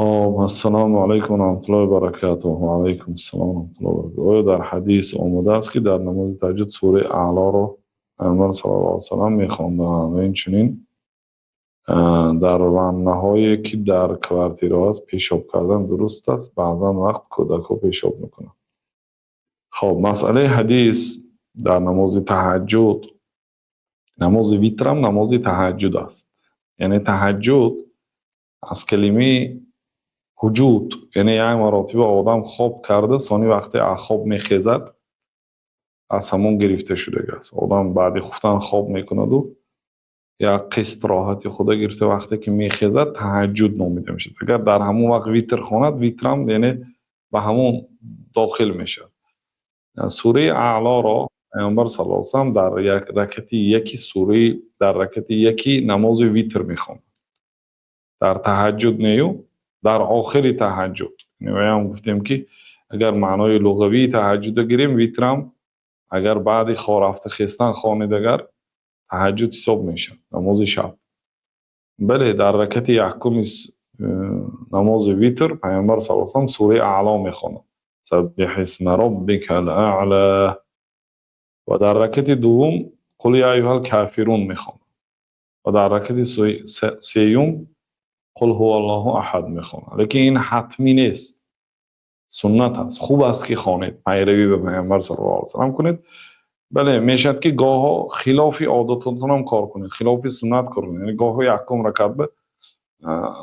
Хоб, ассалому алайкум ва раҳматуллоҳи ва баракатуҳ. Ва алайкум ассалом ва раҳматуллоҳи ва баракатуҳ. Оё дар ҳадис омадааст, ки дар намози таҳаҷҷуд сураи Аълоро Паёмбар саллаллоҳу алайҳи васаллам мехонданд ва инчунин дар ваннаҳое, ки дар квартираҳо аст, пешоб кардан дуруст аст? Баъзан вақт кӯдакҳо пешоб мекунанд. Хоб, масъалаи ҳадис дар намози таҳаҷҷуд, намози витрам намози таҳаҷҷуд аст. Яъне таҳаҷҷуд аз калимаи ҳуҷуд, яъне як маротиба одам хоб карда, сони вақте аз хоб мехезад, аз ҳамон гирифта шудагааст. Одам баъди хуфтан хоб мекунаду як қист роҳати худа гирифта, вақте ки мехезад, таҳаҷҷуд номида мешавад. Агар дар ҳамон вақт витр хонад, витрам яъне ба ҳамон дохил мешавад. Сураи Аълоро Паёмбар саллаллоҳу алайҳи васаллам дар як ракати яки сураи, дар ракати яки намози витр мехонд. Дар таҳаҷҷуд нею, дар охири таҳаҷҷуд. Ям гуфтем, ки агар маънои луғавии таҳаҷҷудро гирем, витрам агар баъди рафта хестан хонед, агар таҳаҷҷуд ҳисоб мешавад, намози шаб. Бале, дар ракати якуми намози витр Паёмбар саллаллоҳу алайҳи васаллам сураи Аъло мехонад: саббиҳисма роббикал аъла. Ва дар ракати дуввум қул я айюҳал кафирун мехонад ва дар ракати сеюм қул ҳуваллоҳу аҳад мехонад. Лекин ин ҳатмӣ нест, суннат аст. Хуб аст, ки хонед, пайравӣ ба Паёмбар саллаллоҳу алайҳи васаллам кунед. Бале, мешавад, ки гоҳо хилофи одататонам кор кунед, хилофи суннат кор кунед, яъне гоҳо якум ракат ба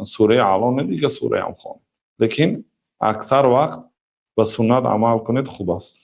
сураи Аъло не, дигар сураам хонед, лекин аксар вақт ба суннат амал кунед, хуб аст.